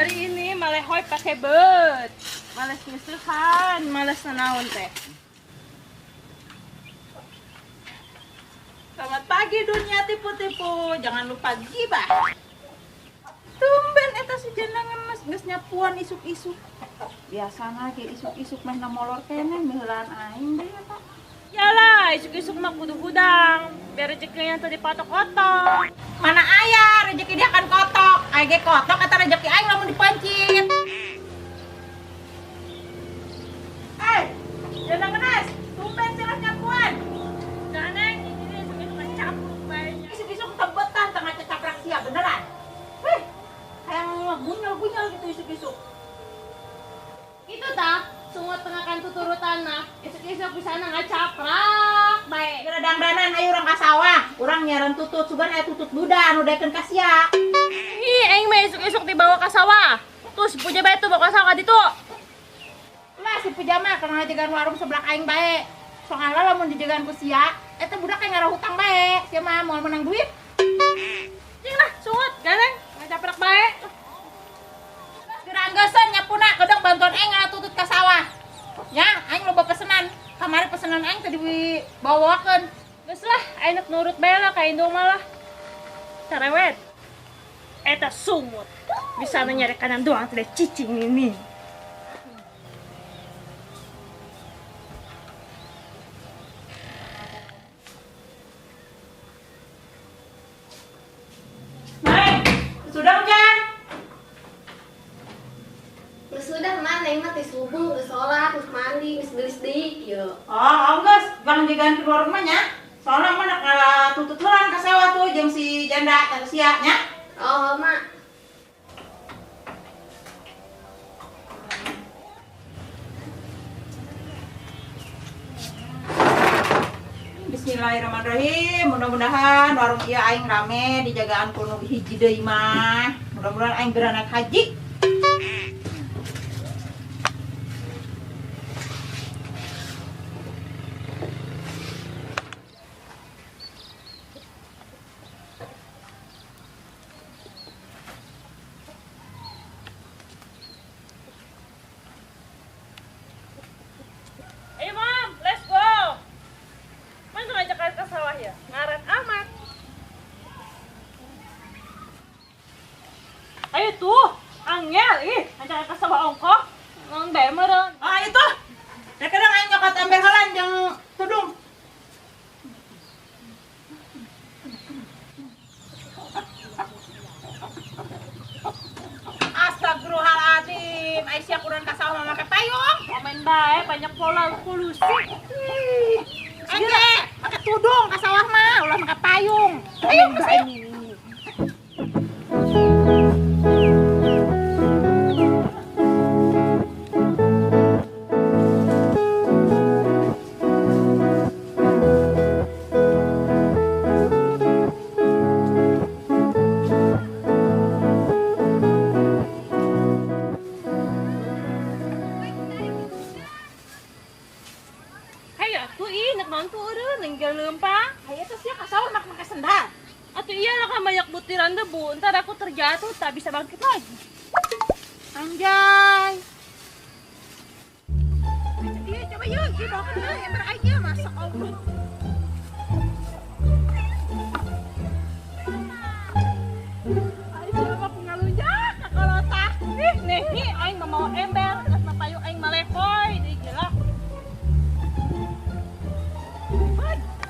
Hari ini malehoy pakai bet. Males nyusuhan, males nanaon teh. Selamat pagi dunia tipu-tipu. Jangan lupa gibah. Tumben eta si janda ngenes geus nyapuan isuk-isuk. Biasana ge isuk-isuk meh molor keneh miheulaan aing deui eta. Yalah, isuk-isuk mah kudu hudang. Biar rezekinya tadi patok-otok. Mana aya rezeki dia kan kotok. Aing ge kotok eta rezeki aing lamun dipancit. Eh, janda ngenes, tumben sirah nyapuan. Jangan ini isuk-isuk campur banyak. Isuk-isuk tebetan tengah cecaprak sia beneran. Wih, kayak gunyal-gunyal gitu isuk-isuk. Itu tak, semua tengah kan tuturutan nah. Isuk-isuk bisa ngacaprak bae. Kira dangdanan ayo urang ka sawah, urang nyaran tutut sugan aya tutut duda nu daekeun ka sia. Ih, aing mah isuk-isuk dibawa ke sawah. Tuh si Puja bae tuh bawa ke sawah ka ditu. Lah si Puja mah kana ngajagan warung sebelah aing bae. Soalna lamun dijagaan ku sia, eta budak kayak ngarah hutang bae. Sia mah moal menang duit. Cing lah, sungut, gareng, ngacaprak bae. Geranggesan nyapuna kedeng bantuan aing ngarah tutut ka sawah. Ya, aing loba pesenan. Kamari pesenan aing tadi dibawakeun. Geus lah, aing nurut bae lah ka indung mah lah. Cerewet. Eta sungut. Bisa nyari kanan doang tidak cicing ini. Neng, sudah hujan? Geus sudah mah neng mah teh subuh, geus sholat, geus mandi, geus geulis deui ieu. Oh, geus, bang jagaan keluar rumah nya. Soalnya mah nak tutut heulang ka sawah tuh jeung si janda eta sia nya. Oh, mak. Bismillahirrahmanirrahim. Mudah-mudahan warung ieu aing rame dijagaan ku nu hiji deui mah. Mudah-mudahan aing beranak haji. Ayo mam, let's go. Mana ngajak ke sawah ya? Ngaret amat. Ayo tuh, angel ih, ngajak ke sawah ongkoh. Nang bae meureun. Ah itu. Da kadang aing nyokot ember heulan jeung tudung. Astagfirullahaladzim, Aisyah kurang ka sawah mah make payung. Komen bae banyak pola polusi. Engke, make tudung ka sawah mah, ulah make payung. Ayo, ayo. Hayo atuh ih, nek mantu eureun ninggal leumpang. Hayo tuh sia ka sawah mak make sendal. Atuh iyalah kan banyak butiran debu, ntar aku terjatuh tak bisa bangkit lagi. Anjay. Iya, coba yuk, yuk bawa ke ember aja, masa Allah. Ayo siapa pengalunjak kalau tah. Ih, nih, nih aing mau ember, geus mah payung aing malehoy, deui gila.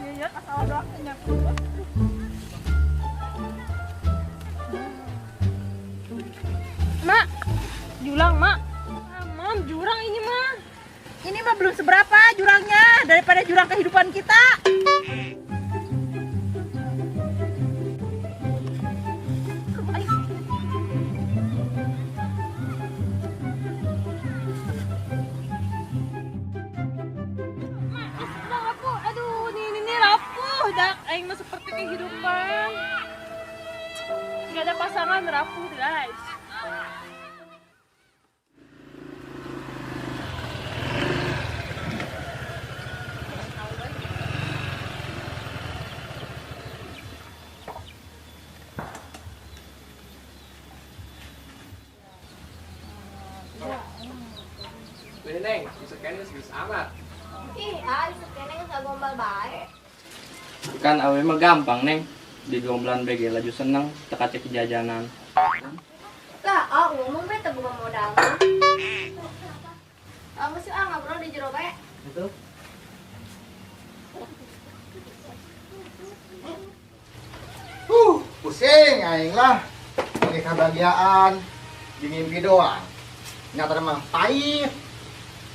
Iya, ya, kasawah doang nyapu. Mak, julang mak. Ah, mam, jurang ini mah. Ini mah belum seberapa jurangnya daripada jurang kehidupan kita. Mak, geus udah rapuh. Aduh, ini rapuh. Dak, aing mah seperti kehidupan. Gak ada pasangan rapuh, guys. Kan geus amat. Ih, ah isuk keneh geus ngagombal bae. Kan awe mah gampang, Neng. Di gombelan BG laju seneng, teka cek jajanan. Lah, ah ngomong we teu boga modal mah. Ah geus ah ngobrol di jero bae. Itu. Pusing aing lah. Pakai kebahagiaan di mimpi doang. Nyata mah pahit.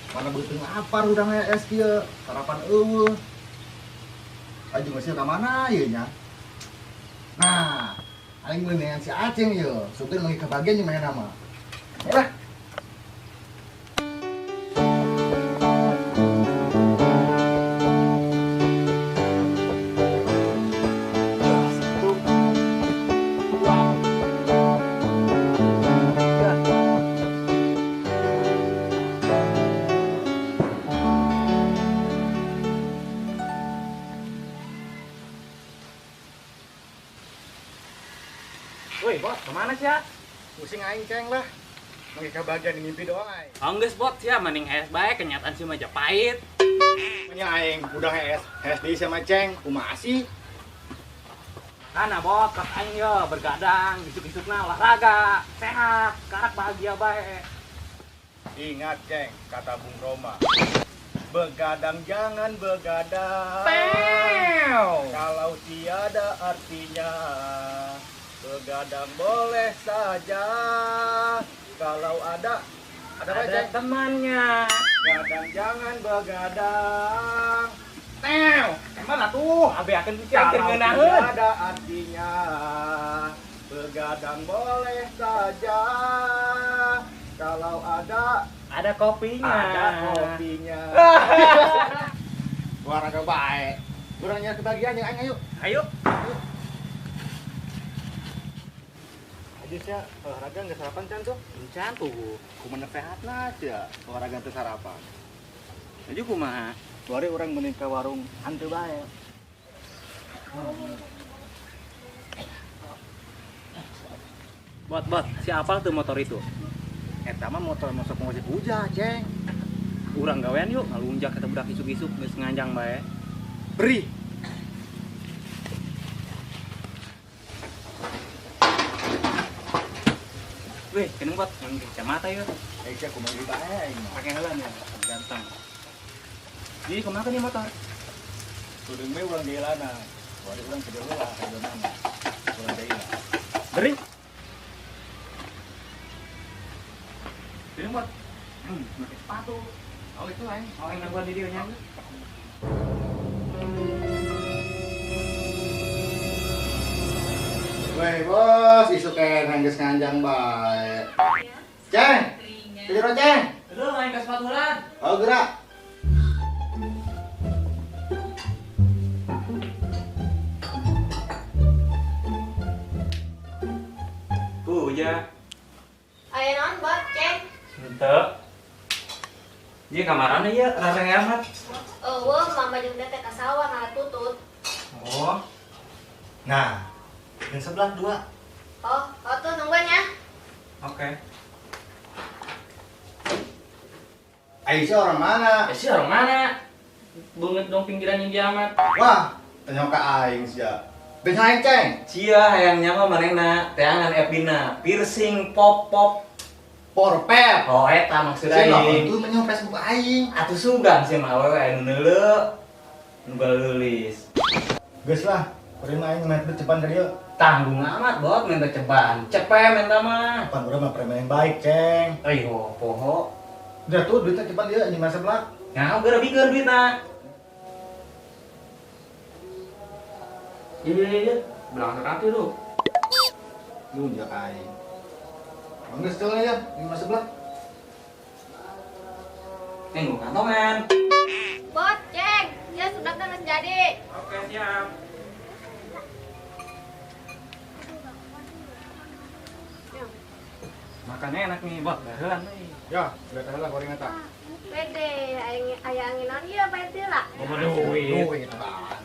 Mana beuteung lapar urang es kieu, sarapan eueuh. Aju geus ka mana ieu nya? Nah, aing meuli dengan si Aceng ieu, supir lagi kebagian jeung mana mah. Lah. Woi, Bot, kemana sih ya? Pusing aing ceng lah. Lagi kebagian di mimpi doang aing. Enggeus, Bot, sia mending hees bae kenyataan sih mah pahit. Nya aing udah hees, hees deui sama ceng, kumaha sih? Kana, Bot, kos aing yo bergadang, isuk-isukna olahraga, sehat, karak bahagia bae. Ingat ceng, kata Bung Roma. Begadang jangan begadang. Pew. Kalau tiada artinya. Begadang boleh saja kalau ada apa ada temannya. Gadang jangan begadang. Tew, emang atuh abe akan pikir ngeunaheun. Ada artinya. Begadang boleh saja kalau ada kopinya. Ada kopinya. Olahraga baik. Urang nyari kebahagiaan yang aing ayo. Ayo. Aja olahraga nggak sarapan can tuh? Can tuh, kumana sehat lah aja olahraga teu sarapan. Aja kumaha? Kuari orang mending ke warung hantu bae. Bot, bot, si apal tuh motor itu? Eta mah motor masuk ngojek uja, ceng. Urang gawean yuk, ngalunjak kata budak isuk-isuk geus nganjang bae. Beri. Weh, kenung bot, yang kacamata ya. Eh, cek kumaha bae aing mah. Pakai heula nya, ganteng. Jadi kumaha nih motor? Kudu we urang jailana. Kuari urang ke heula, ka mana? Urang jaila. Beri. Kenung bot. Pakai sepatu. Oh, itu aing. Oh, aing nangguan di dieu nya. Weh bos, isuk keneh geus nganjang bae. Ceng, tidur ceng. Lu main ke sepatu heula. Oh gerak. Puja. Aya naon, Bot, Ceng? Henteu. Ieu kamarana ieu rareng amat. Eueuh, mama jeung teteh ka sawah ngalatutut. Oh. Nah, yang sebelah dua. Oh, oh tuh nungguan ya. Oke. Aisyah orang mana? Aisyah orang mana? Bunget dong pinggiran yang amat. Wah, tanya ka aing sia. Bener aing ceng. Cia hayang nyawa manehna, teangan Ebina, piercing pop pop porpet. Oh, eta maksud aing. Itu menyo Facebook aing. Atuh sugan sih mah awewe anu neuleu. Nu galeulis. Geus lah, kuring aing main ceban dari ieu. Tanggung amat bot minta ceban. Cepe minta mah. Pan urang mah preman yang baik, Ceng. Ayo, poho. Udah tuh duitnya ceban dia nyimah sebelah. Nah, geura bikeun duitna. Iya. Belang sekati lu. Lu njak aing. Geus ceulna ya, nyimah sebelah. Nengok kantongan. Bot, Ceng. Ya sudah kan geus jadi. Oke, siap. Makannya enak nih, Bot. Baheula nih. Ya, udah heula goreng eta. Pede, aya anginan ieu bae teh lah. Boga duit. Duit apaan?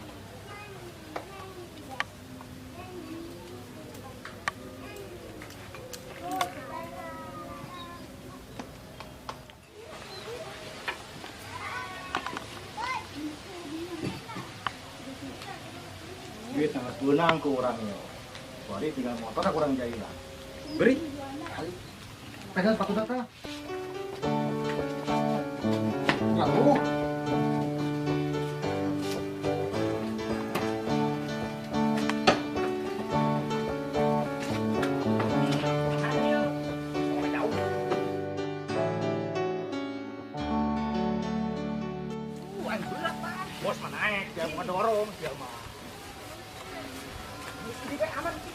Duit nang beunang ku urang ieu. Bari tinggal motor kurang jailan. Beri. Pegang sepatu data. Lalu. Bos mah naik, dia mau dorong, dia mah. Ini kayak aman sih.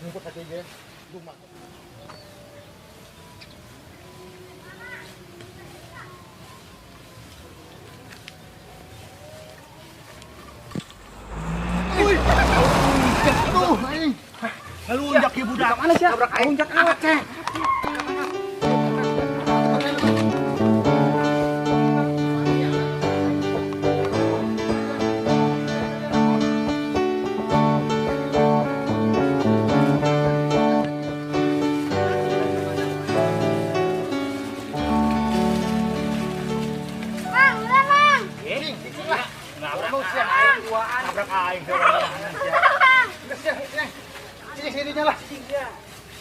Nyumput kaki ge, rumah. Aduh, aing. Ngelunjak ieu budak. Mana sih? Nabrak aing. Ngelunjak awak, Ceng.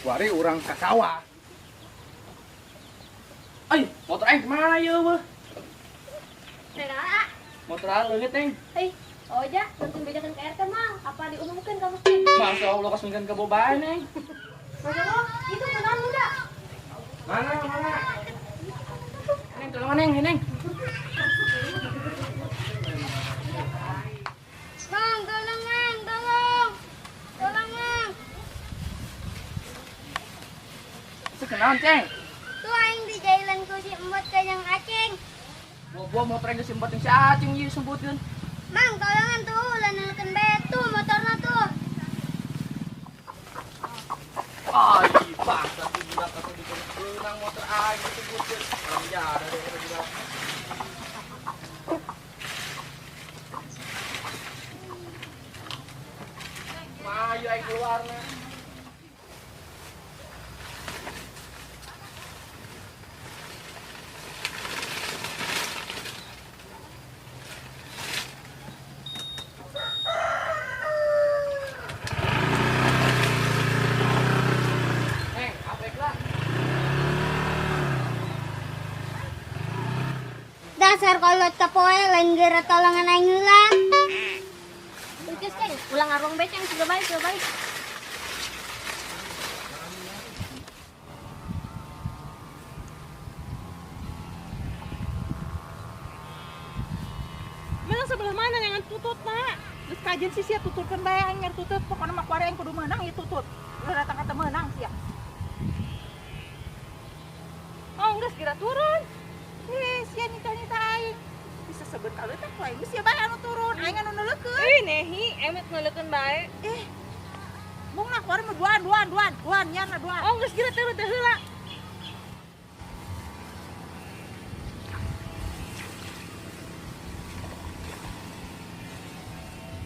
Wari urang ka sawah. Ai, motor aing kemana ieu mah? Saudara. Motor aing leungit, Neng. Hei, oja, penting bejakan ke RT, Mang. Apa diumumkan ka masjid? Masya Allah, kasungkan ke bobaan, Neng. Masya Allah, itu kenalan muda. Mana, mana? Neng, tolong Neng, Neng. Mang, tolong, Mang, tolong. Tolong, Mang. Kenaon, Ceng? Tuh aing di jailan ku si Embot ka yang Aceng. Bobo motor aing si Embot si Aceng ieu sebutkeun. Mang, tolongan tuh ulah nulkeun bae tuh motorna tuh. Ai, bangsa budak atuh dibeunang motor aing disebutkeun. Orang jara deh eta budak. Mayu aing keluarna. Dasar kolot kapoe lain geura tolongan aing heula. Geus Ceng, ulang ngaruang bae Ceng, sudah baik, sudah baik. Menang sebelah mana jangan tutut, Mak. Geus kajen sih sia tututkeun bae aing nyer tutut, pokona mah kuari aing kudu meunang ieu tutut. Ulah datang ka teu meunang sia. Oh, geus geura turun. Sia nitah-nitah aing. Bisa sebut kalau tak ku aing sia bae anu turun, aing anu neuleukeun. Euy, nehi, emet neuleukeun bae. Eh. Mung nah kuari mah duaan duaan duaan, duaan nyana duaan. Oh, geus geura turun teh heula.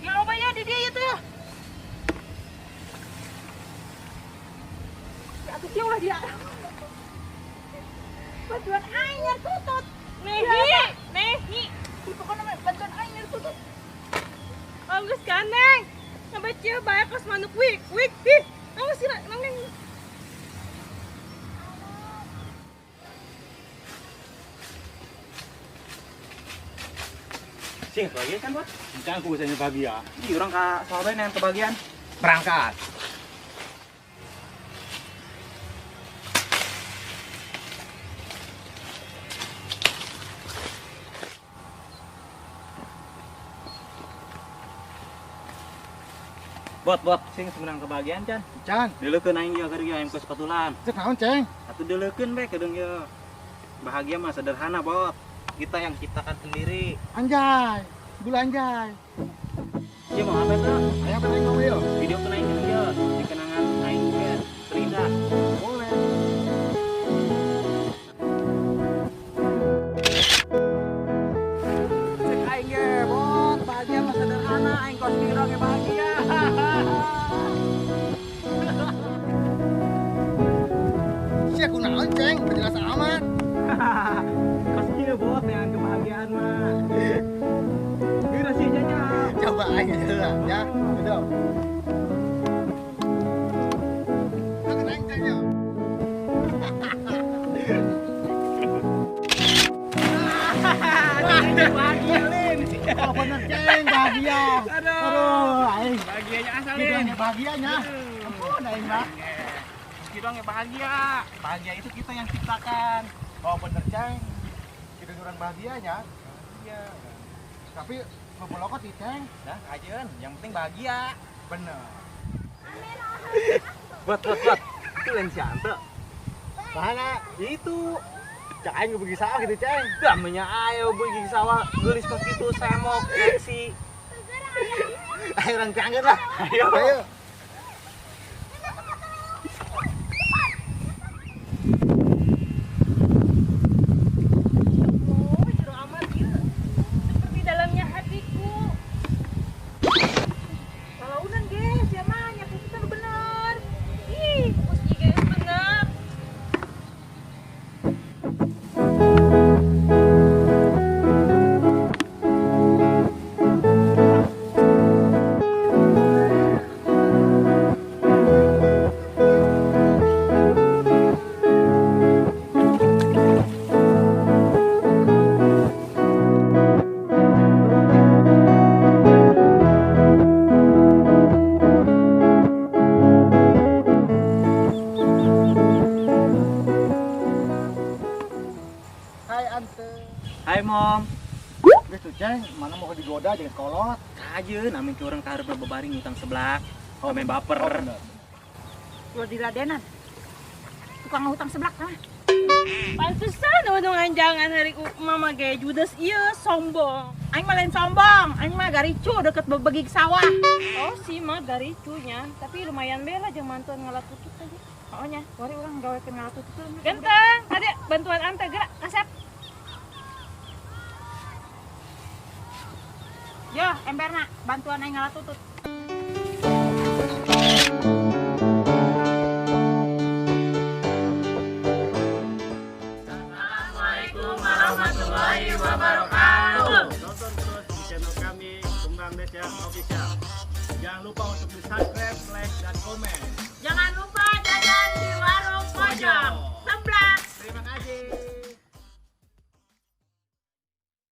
Ya loba ya di dieu ieu teh. Ya atuh sia ulah dia. Bantuan aing nyer tutut. Nehi, nehi. Pokoknya mah bantuan aing nyer tutut. Oh, geus kan, Neng. Sampai cieu bae kos manuk wik, wik, ih. Geus sira, neng. Sing bahagia kan, Bot? Encan aku bisa bahagia. Ih, urang ka sawah neng kebagian. Berangkat. Bot, bot, sing semenang kebahagiaan, Chan. Chan. Dileukeun aing ieu keur ieu aing ke sepatulan. Cek naon, Ceng? Atuh dileukeun bae kedeung ieu. Bahagia mah sederhana, Bot. Kita yang ciptakan sendiri. Anjay, gula anjay. Iya mau apa tuh? Ayo apa yang ngomong Video kenaikan dia, di kenangan aing ge terindah. Boleh. Cek aing ge, bot, bahagia mah sederhana, aing kos kira ge bahagia. Sia kunaon ceng, jelas amat. Kos kieu bot yang kebahagiaan mah. Geura sih janya. Coba aing lah ya, gitu. Bahagia Lin. Oh bener ceng, bahagia. Aduh, aing. Bahagianya asal Lin. Bahagianya. Ampun aing mah. Kita yang bahagia. Bahagia itu kita yang ciptakan. Oh bener ceng. Kita orang bahagianya. Iya. Tapi ngebolokot sih ceng. Nah, kajeun, yang penting bahagia. Bener. Buat. Itu lain si Ante. Mana? Itu. Cak aing pergi sawah gitu ceng. Namanya ayo pergi sawah, geulis kos gitu semok seksi. Ayo orang canggih lah. Ayo. Ayo. Oh, jero amat ieu. Seperti dalamnya hatiku. Kalaunan ge, sia mah nyapu kita nu bener. Ih, pupus ieu geus bener. Hai Ante. Hai Mom. Geus tuh ceng, mana mau digoda jeung kolot. Kajeun amin ke urang kaharepna bebaring ngutang seblak. Oh, main baper. Oh, bener. Ulah diladenan. Tukang ngutang seblak mah. Pantesan untungan jangan hari mama ge judes ieu sombong. Aing mah lain sombong, aing mah garicu deket bebegig sawah. Oh sih mah garicunya, tapi lumayan bela jeung mantuan ngalatutut aja. Oh nya, wari urang gawekeun ngalatutut. Ganteng, ada bantuan ante gerak kasep. Yo, emberna, bantuan aing ngalatutut. Assalamualaikum warahmatullahi wabarakatuh. Nonton terus di channel kami Kembang Desa Official. Jangan lupa untuk di subscribe, like, dan komen. Jangan lupa jajan di warung pojok sebelah. Terima kasih.